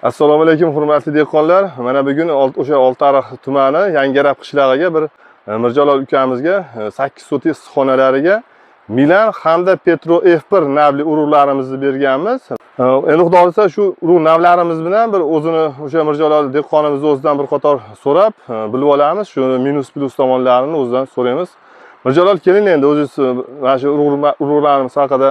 Assalomu alaykum, hurmatli dehqonlar. Mana bugun o'sha Oltiariq tumani Yangiarab qishlog'iga bir Mirjalol ukamizga 8 sotik issiqxonalariga Milan hamda Petro F1 navli urug'larimizni berganmiz. Endi xudo xohlasa, shu urug' navlarimiz bilan bir o'zini o'sha Mirjalol dehqonimizni o'zidan bir qator so'rab bilib olamiz. Shu minus plyus tomonlarini o'zidan so'raymiz. Mirjalol, keling, endi o'zingiz mana shu urug'larimiz haqida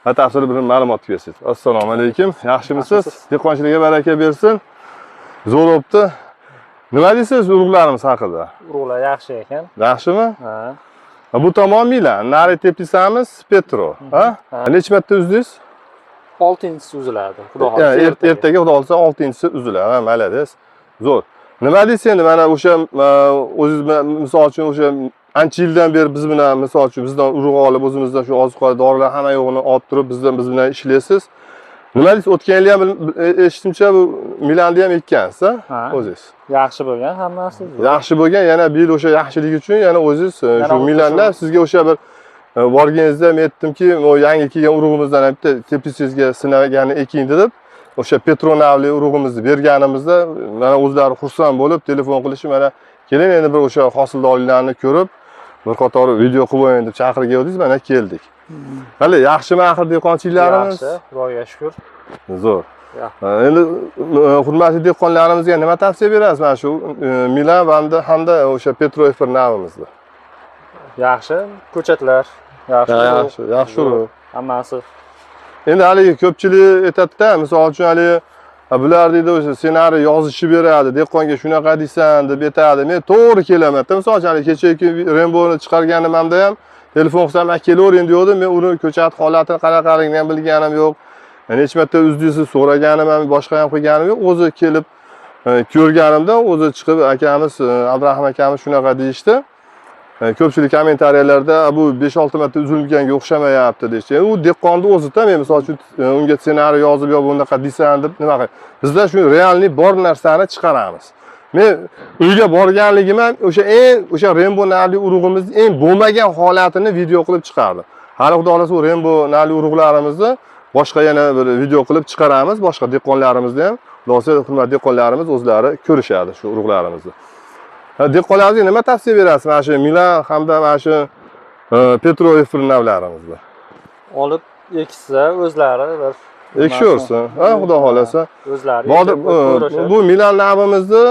batafsil bir ma'lumot bersangiz. Assalomu alaykum. Yaxshimisiz? Yaxshimisiz? Dehqonchilikka baraka bersin. Zo'r bo'pti. Nima deysiz urug'larimiz haqida? Urug'lar yaxshi ekan. Yaxshimi? Ha. Bu tomon Milan, nari teplitsamiz Petro, ha? Ha. Necha marta uzdingiz? Oltinchisi uziladi. Xudo Ha, xohlasa. Ertaga xudo xohlasa oltinchisi uziladi. Ha, молодец. Zo'r. Nima deysiz endi mana o'sha o'zingiz misol uchun o'sha ancha yildan beri biz bilan, misol uchun, bizdan urug' olib, o'zimizdan shu oziq ovqat, dorilar, hamma yo'g'ini olib turib, biz bilan ishlaysiz. Nima deysiz? O'tgan yili ham eshitishimcha, bu Milanni ham ekkansiz, ha? Ha. O'zingiz. Yaxshi bo'lgan hammasi. Yaxshi bo'lgan, yana bu yil o'sha yaxshiligi uchun yana o'zingiz Yana shu xuddi Milandan sizga o'sha bir borganingizda men aytdimki, o yangi kelgan urug'imizdan ham bitta teplitsangizga sinagani eking deb, o'sha Petro navli urug'imizni berganimizda mana o'zlari xursand bo'lib telefon qilishib, mana keling, endi bir o'sha hosildorliklarni ko'rib, bir qator video qilib qo'ying deb chaqirib keldingiz, mana keldik. Hali yaxshimi axir dehqonchiliklarimiz? Yaxshi, Xudoga shukur. Zo'r. Yaxshi. Endi hurmatli dehqonlarimizga nima tavsiya berasiz mana shu Milan va hamda o'sha Petro F1 navimizda? Yaxshi ko'chatlar. Yaxshi. Yaxshi, yaxshi urug'. Hammasi. Endi haligi ko'pchilik aytadida, misol uchun, haligi, "Ha, bular, deydi, o'sha ssenariy yozishib beradi, dehqonga shunaqa deysan", deb aytadi. Men to'g'ri kelaman. Misol uchun, haligi kechagi Rainbowni chiqarganimda ham telefon qilsam, "Man kelavering", deyapti. Men uni ko'chat holatini qanaqaligini ham bilganim yo'q. Necha marta uzdingiz so'raganim ham, boshqa ham qilganim yo'q. O'zi kelib ko'rganimda, o'zi chiqib akamiz, Abdurahim akamiz shunaqa deyishdi. Ko'pchilik kommentariyalarda "Bu 5-6 marta uzilganga o'xshamayapti", deyishdi. U dehqonni o'zida, men misol uchun unga ssenariy yozib yo bunaqa deysan deb nima qil. Bizda shu реальный bor narsani chiqaramiz. Men uyga borganligim ham o'sha eng o'sha Rainbow navli urug'imizni eng bo'lmagan holatini video qilib chiqardim. Hali xudo xohlasa, u Rainbow navli urug'larimizni boshqa yana bir video qilib chiqaramiz, boshqa dehqonlarimizni ham, xudo xohlasa, hurmatli dehqonlarimiz o'zlari ko'rishadi shu urug'larimizni. Ha, dehqonlarimizga nima tavsiya berasiz mana shu Milan hamda mana shu Petro F1 navlarimizda? Olib ekishsa, o'zlari bir Ekishaversin, ha, xudo xohlasa. O'zlari Bodir, ekib ko'rishadi. bu Milan navimizni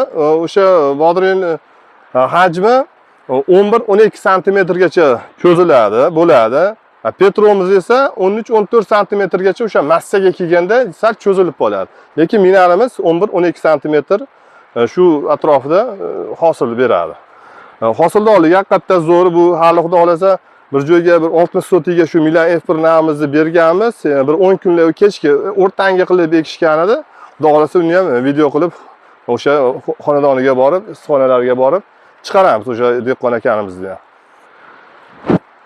o'sha bodring hajmi 11-12 santimetrgacha cho'ziladi, bo'ladi. Ha, Petromiz esa 13-14 santimetrgacha o'sha massaga kelganda sal cho'zilib qoladi. Lekin Milanimiz 11-12 santimetr shu atrofida hosil beradi. Hosildorligi haqiqatda zo'r. Bu hali xudo xohlasa bir joyga bir 60 sotiga shu Milan F1 navimizni berganmiz. Bir 10 kunlik kechki o'rtangi qilib ekishgan edi. Xudo xohlasa, uni ham video qilib, o'sha xonadoniga borib, issiqxonalariga borib chiqaramiz o'sha dehqon akamizni ham.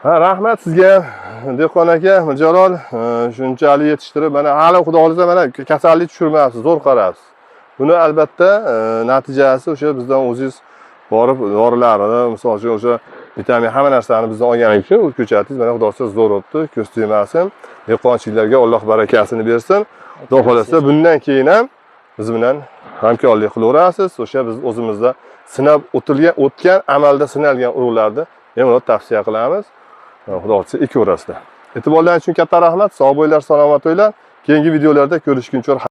Ha, rahmat sizga, dehqon aka Mirjalol, shunchalik yetishtirib, mana hali xudo xohlasa, mana kasallik tushirmayapsiz, zo'r qarabsiz. Buni albatta natijasi o'sha bizdan o'zingiz borib dorilarini, misol uchun, o'sha vitamin, hamma narsani bizdan olganingiz uchun u ko'chatingiz mana xudo xohlasa zo'r bo'libdi, ko'z tegmasin. Dehqonchiliklarga Alloh barakasini bersin. Xudo xohlasa, bundan keyin ham biz bilan hamkorlik qilaverasiz. O'sha biz o'zimizda sinab o'tilgan, o'tgan, amalda sinalgan urug'larni bemalol tavsiya qilamiz. Xudo xohlasa, ekaverasizlar. E'tiborlaringiz uchun katta rahmat. Sog' bo'linglar, salomat bo'linglar. Keyingi videolarda ko'rishguncha.